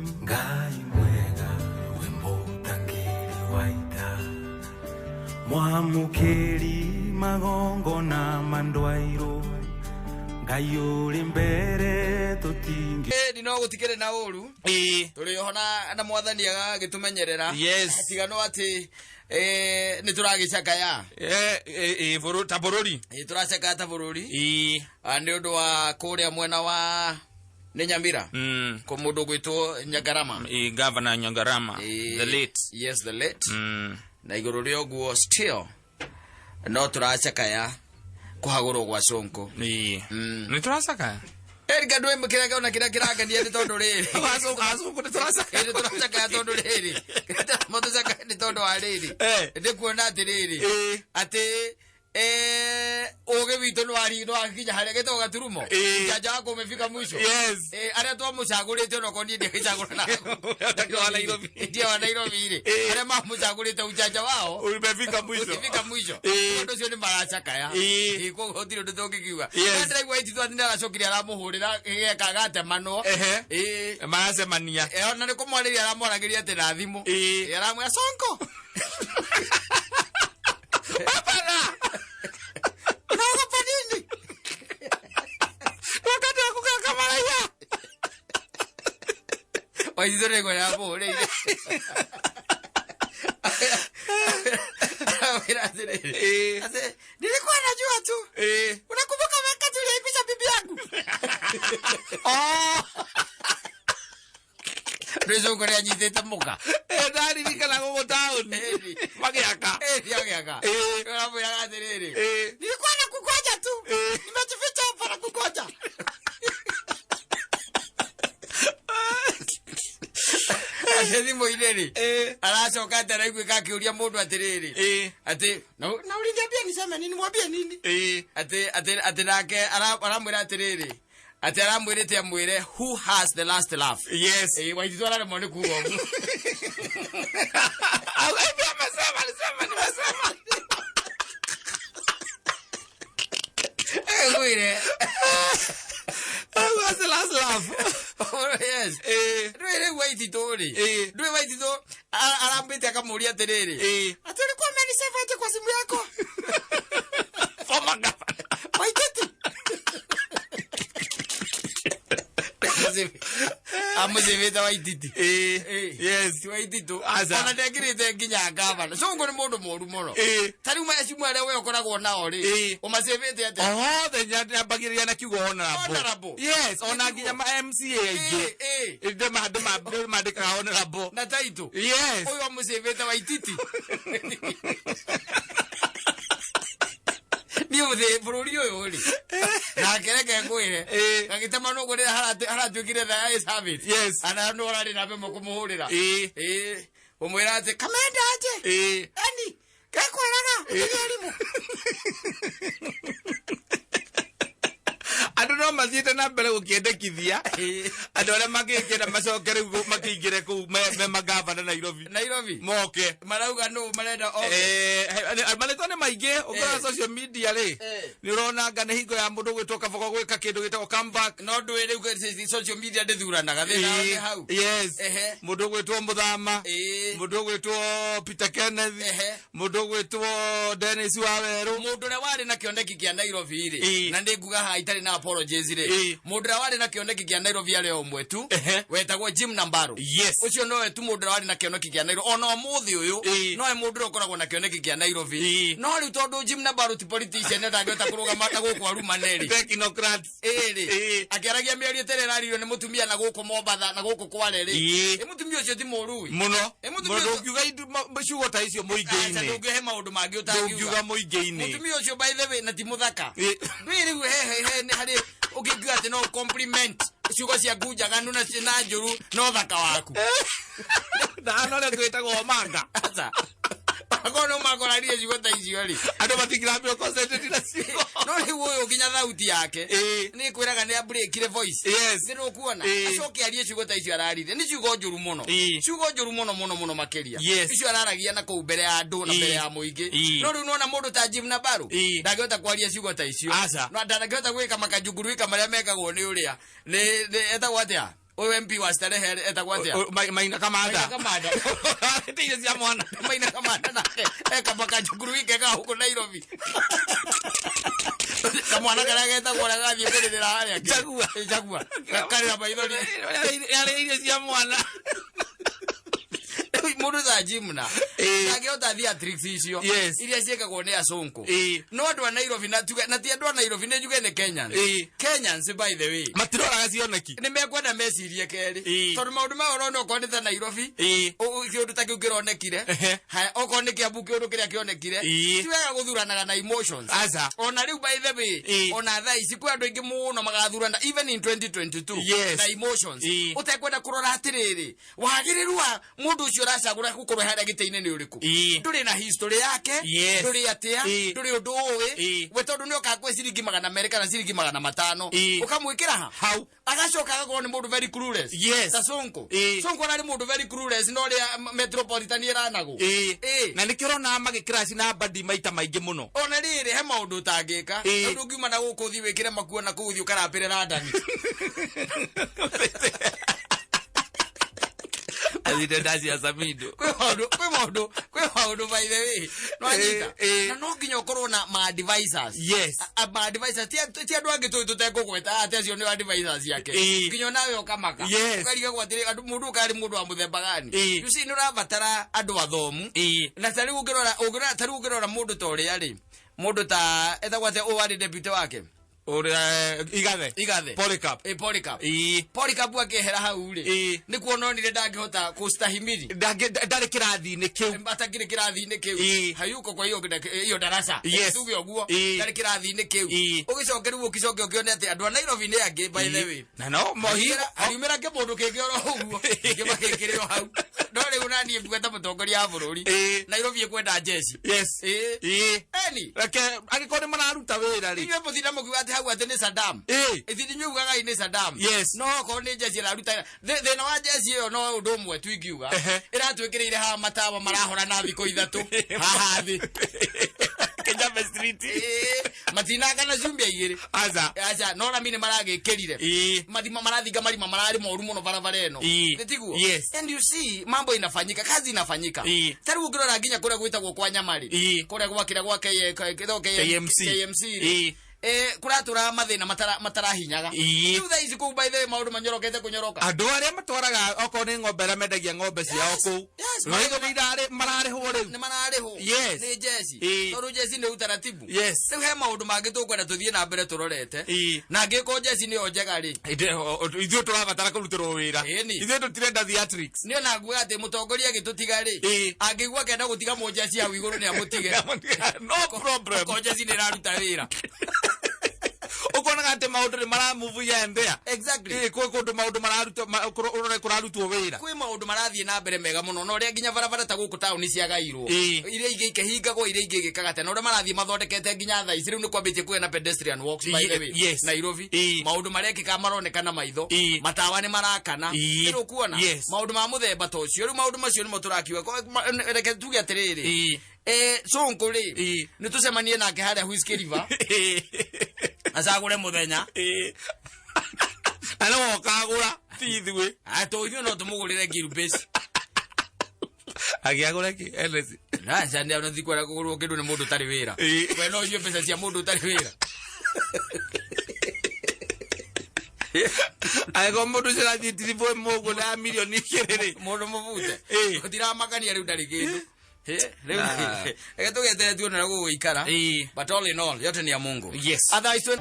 Ngai mwega rwĩmbo ũtangĩrĩ waita mwamũkĩri magongona mandwairũ Ngai ũrĩ mbere tũtingĩ Ĩni no gũtikĩrĩ na ũru. Ĩĩ. Tũrĩ oho na mwathani agagĩtũmenyerera. Yes. Tiga no atĩ nĩ tũragĩcakaya. Ta bũrũri. Tũracakaya ta bũrũri. Ĩĩ. Nĩ ũndũ wa kũrĩa mwena wa nĩ Nyamira. Kũ mũndũ ũgwĩtwo Nyangarama. Ĩĩ, Governor Nyangarama. The late. Yes, the late. Na igũrũ rĩa ũguo still no tũracakaya kũhagũrwo gwa Sonko. Ĩĩ. Nĩ tũracakaya? Erika ndwĩ kĩrĩa ona kĩrĩa kĩrangenia nĩ tondũ rĩrĩ. Acũkũ nĩ tũracakaya. Ĩĩ, nĩ tũracakaya tondũ rĩrĩ. Matũcakaya nĩ tondũ wa rĩrĩ. Nĩ kuona atĩrĩrĩ. Atĩ ũgĩ witũ nĩ wakinya harĩa gĩtagwo gaturumo. Ujanja wako umefika mwisho. Yes. Arĩa twamũcagũrĩte onokorwo niĩ ndiagĩcagũra na Ũtaki wa Nairobi. Ndiĩ wa Nairobi rĩ. Arĩa mamũcagũrĩte ujanja wao Umefika mwisho. Umefika mwisho. Ũndũ ũcio nĩ maracakaya. Koguo gũtirĩ ũndũ tũngĩkiuga. Yes. Na ndĩraigua Waititu atĩ nĩaracokire aramũhũrĩra geka agatemanwo. Maracemania. Ona nĩ kũmwarĩria aramwaragĩria atĩ na thimũ. Aramwĩra Sonko. Baba! Unaogopa nini? Wakati wa kukaa kama raia. Waititu nĩ ngwenda amũhũrĩire. Aramwĩra atĩrĩrĩ. Atĩ, nilikuwa najua tu. Unakumbuka wakati uliaibisha bibi yangu? Oh! Rĩu Sonko nĩanyitĩte mũka. Ndaririkana gũkũ taũni. Magĩaka. Agĩaka. Aramwĩraga atĩrĩrĩ. Nilikuwa nakugoja tu. Nimejificha hapa nakugoja. Atĩ thimũ-inĩ rĩ, aracoka atĩ araiguĩka akĩũria mũndũ atĩrĩrĩ. Atĩ, na uliniambia niseme nini, mwambie nini? Atĩ, atĩ, atĩ nake aramwĩra atĩrĩrĩ. Atĩ aramwĩrĩte amwĩre who has the last laugh. Yes. Waititu araremwo nĩ kuga ũguo. Hivi amesema, alisema, nimesema. Ngwire. Who has the last laugh? Yes. Ndũĩ rĩu Waititu rĩ. Ndũĩ Waititu arambĩte akamũria atĩrĩrĩ. Atĩ ulikuwa umenisave aje kwa simu yako? Former governor. Waititu. Amũcĩbĩte Waititu. Yes. Ti Waititu. Aca. Ona ndekĩrĩte nginya gavana. Sonko nĩ mũndũ mũru mũno. Ta rĩu macimu arĩa we ũkoragwo nao rĩ. Ũmacĩbĩte atĩa? Othe nyambagĩrĩria na kiugo honorable. Honorable. Yes, ona nginya ma MCA aingĩ. Ndĩmandĩkaga honorable. Na title. Yes. Ũyũ amũcĩbĩte Waititi. Niĩ mũthĩ bũrũri ũyũ rĩ. Nake reke ngwĩre. Gagĩtema nũguo rĩrĩa haratuĩkire thaa ya service. Yes. Ana nũ ararĩ na mbemo kũmũhũrĩra. Ũmwĩra atĩ kamenda aje. Eni, gekwĩraga, ũtige arimũ. Andũ no mathiĩte na mbere gũkĩendekithia. Andũ arĩa mangĩkĩenda macoke rĩu makĩingĩre kũu me magavana Nairobi. Nairobi. Moke. Marauga nũ marenda oke. Marĩtwa nĩ maingĩ, ũngĩrora social media rĩ, nĩ ũrona anga nĩ hingo ya mũndũ gwĩtwo Kabogo gwĩka kĩndũ gĩtagwo comeback. No ndũĩ rĩu social media ndĩthuranaga, thĩna nĩ hau. Yes. Mũndũ ũgwĩtwo Mũthama. Mũndũ ũgwĩtwo Peter Kenneth. Mũndũ ũgwĩtwo Dennis Wawerũ. Mũndũ ũrĩa warĩ na kĩoneki kĩa Nairobi rĩ, na nĩ nguga haha itarĩ na apologies rĩ, mũndũ ũrĩa warĩ na kĩoneki kĩa Nairobi arĩ o ũmwe tu, wetagwo Jim Nambaro. Yes. Ũcio nowe tu mũndũ ũrĩa warĩ na kĩoneki kĩa Nairobi. Ona ũmũthĩ ũyũ, nowe mũndũ ũrĩa ũkoragwo na kĩoneki kĩa Nairobi. No rĩu tondũ Jim Nambaro ti politician, ndangĩhota kũrũgama na gũkũ arumane rĩ. Technocrat. Ĩrĩ. Akĩaragia mĩario ĩtarĩ ĩraririo nĩ mũtumia na gũkũ Mombatha na gũkũ Kwale rĩ. Mũtumia ũcio ti mũũru ĩ. Mũno. Mũtumia Mũndũ ũcio ũngiuga ciugo ta icio mũingĩ-inĩ. Aca, ndũngĩhe maũndũ mangĩ ũtangiuga. Ndũngiuga mũingĩ-inĩ. Mũtumia ũcio by the way na ti mũthaka. Ndũĩ rĩu he nĩ harĩ ũngĩngiuga atĩ no compliment ciugo ciaku njaganu na na njũru no thaka waku. Ndahana ũrĩa twĩtagwo Omanga. Aca. Akorwo no makorarie ciugo ta icio rĩ. Andũ matingĩrambia concentrate na ciugo. No rĩu ũyũ nginya thauti yake. Nĩ kwĩraga nĩ abreakire voice. Yes. Nĩ nũkuona. Acoke arie ciugo ta icio araririe. Nĩ ciugo njũru mũno. Ciugo njũru mũno mũno mũno makĩria. Yes. Icio araragia na kũu mbere ya andũ na mbere ya mũingĩ. No rĩu nona mũndũ ta Jim Nabaru. Ndangĩhota kwaria ciugo ta icio. Aca. No ndangĩhota gwĩka makanjunguruika marĩa mekagwo nĩ ũrĩa. Nĩ etagwo atĩa? Ũyũ MP wa Starehe etagwo atĩa? Maina Kamanda. Maina Kamanda. Arĩte irio cia mwana. Maina Kamanda nake ekamba kacukuru wike ka huku Nairobi. Kamwana karĩa getagwo ũrĩa gathiĩ kũrĩrĩra harĩa. Jaguar. Jaguar. Gakarĩra maithori. Arĩ irio cia mwana. Mũndũ ta Jimna ndangĩhota theatrics icio iria ciĩkagwo nĩ acũngũ. No andũ a Nairobi na tuge na ti andũ a Nairobi, nĩ njuge nĩ Kenyans. Kenyans, by the way, matiroraga cioneki. Nĩ mekwenda mecirie kerĩ tondũ maũndũ maya ũrona okorwo nĩ ta Nairobi, kĩũndũ ta kĩu kĩronekire. Haya, okorwo nĩ Kiambu, kĩũndũ kĩrĩa kĩonekire, ti wega gũthuranaga na emotions. Aca. Ona rĩu, by the way, ona thaa ici kwĩ andũ aingĩ mũno magathurana even in 2022 na emotions, ũtekwenda kũrora atĩrĩrĩ, wagĩrĩru wa mũndũ ũcio ũracagũra gũkorwo harĩa gĩtĩ-inĩ nĩ ũrĩkũ. Ndũrĩ na history yake, ndũrĩ atĩa, ndũrĩ ũndũ ũĩ we, tondũ nĩ oka kwĩ ciringi 200 kana ciringi 500, ũkamwĩkĩra ha hau, agacoka agakorwo nĩ mũndũ very clueless, ta Sonko. Sonko ararĩ mũndũ very clueless, no ũrĩa metropolitan ĩranagwo. Na nĩkĩo ũrona magĩcrash na mbandi maita maingĩ mũno. Ona rĩrĩ, he maũndũ ũtangĩka. Tondũ ũngiuma na gũkũ ũthiĩ wĩkĩre makuo na kũu ũthiĩ ũkarambĩre London. Athire ndacia Samido. Kwĩ maũndũ, by the way, nwanyita? Ĩĩ. Na no nginya ũkorwo na ma advisors. Ma advisors ti andũ angĩ tũĩ tũtekũgweta atĩ acio nĩ advisors yake. Nginya nawe ũkamaka, ũkarigagwo atĩrĩ, mũndũ ũkarĩ mũndũ wa mũthemba gani. You see, nĩ ũrabatara andũ athomu. Na ta rĩu ũngĩrora ta rĩu ũngĩrora mũndũ ta ũrĩa rĩ, mũndũ ta etagwo atĩa, ũyũ warĩ deputy wake? Ũrĩa Igathe. Igathe. Polycarp. Polycarp. Polycarp. Polycarp akĩehera hau rĩ, nĩ kuona onire ndangĩhota kũstahimili. Ndarĩ kĩrathi-inĩ kĩu. Atakĩrĩ kĩrathi-inĩ kĩu. Hayuko kwa hiyo hiyo darasa. Tuge ũguo, ndarĩ kĩrathi-inĩ kĩu. Ũgĩcoke rĩu ũkĩcoke ũkĩone atĩ andũ a Nairobi nĩ angĩ, by the way. Na no mohi. Hariumĩra kĩmũndũ kĩngĩ oro ũguo kĩmakĩkĩrĩ o hau. No rĩu naniĩ nguga ta mũtongoria wa bũrũri, Nairobi ĩkwenda njeci. Eni. Reke angĩkorwo nĩ mararuta wĩra rĩ. Inyuĩ mũthinda mũkiuga atĩ hau atĩ nĩ Saddam. Ithuĩ inyuĩ ugaga nĩ Saddam. No okorwo nĩ njeci ĩraruta thĩna wa njeci ĩyo, no ũndũ ũmwe tu ingiuga, ĩratwĩkĩrĩire haha matawa marahora na thikũ 3 haha thĩ. Kenyatta Street. Matinanga na ciumia 2. Aca. Aca, no rami nĩ maragĩkĩrire. Marima marathinga, marima mararĩ moru mũno barabara ĩno. Ĩĩ. Nĩ tiguo? Yes. And you see, mambo inafanyika, kazi inafanyika. Ta rĩu ũngĩrora nginya kũrĩa gwĩtagwo kwa Nyamari, kũrĩa gwakĩra gwa KMC. KMC rĩ, kũratũra mathĩna matarahinyaga. Rĩu thaa ici kũu, by the way, maũndũ manyorokete kũnyoroka. Andũ arĩa matwaraga okorwo nĩ ng'ombe, arĩa mendagia ng'ombe ciao kũu, no igo nĩ mararĩhwo rĩu. Nĩ mararĩhwo nĩ njeci, tondũ njeci nĩ utaratibu. Rĩu he maũndũ mangĩ tũkwenda tũthiĩ na mbere tũrorete, na angĩkorwo njeci nĩyo njega rĩ, Ithuĩ tũrabatara kũrutĩrwo wĩra. Ĩni. Ithuĩ tũtirenda theatrics. Nĩ ona nguga atĩ mũtongoria agĩtũtiga rĩ, angĩigua akenda gũtiga mũnjeci hau igũrũ, nĩ amũtige. No problem. Okorwo njeci nĩ ĩraruta wĩra. Ũkonaga atĩ maũndũ nĩ maramuvu yendea. Kwĩ kũndũ maũndũ mararutwo ũrore kũrarutwo wĩra. Kwĩ maũndũ marathiĩ na mbere mega mũno, na ũrĩa nginya barabara ta gũkũ taũni ciagairwo, iria ingĩ ikĩhingagwo, iria ingĩ igĩkaga tena, ũrĩa marathiĩ mathondekete nginya thaa ici rĩu nĩ kwambĩtie kũgĩa na pedestrian walks, by the way. Nairobi, maũndũ marekĩka maroneka na maitho. Matawa nĩ marakana. Rĩu ũkuona maũndũ ma mũthemba ta ũcio. Rĩu maũndũ macio nĩmo tũrakiuga. Reke tuge atĩrĩrĩ, Sonko rĩ, nĩ tũcemanie nake harĩa Whiskey River, acagũre mũthenya. Na nĩwe ũkagũra, ti ithuĩ. Atũ ithuĩ no tũmũgũrĩre ngirubĩci. Agĩagũra kĩ Hennessy? Aca, nĩ thikwenda kũgũrwo kĩndũ nĩ mũndũ ũtarĩ wĩra. We no ũnyue mbeca cia mũndũ ũtarĩ wĩra? Angĩkorwo mũndũ ũcio arathiĩ tiribũ ĩmwe ũguo na mirioni 2 rĩ. Mũndũ mũbute gũtiramakania rĩu ndarĩ kĩndũ. Rĩu Ah. reke tũgetere tuone ũrĩa gũgũikara. But all in all, yote ni ya Mungu. Otherwise,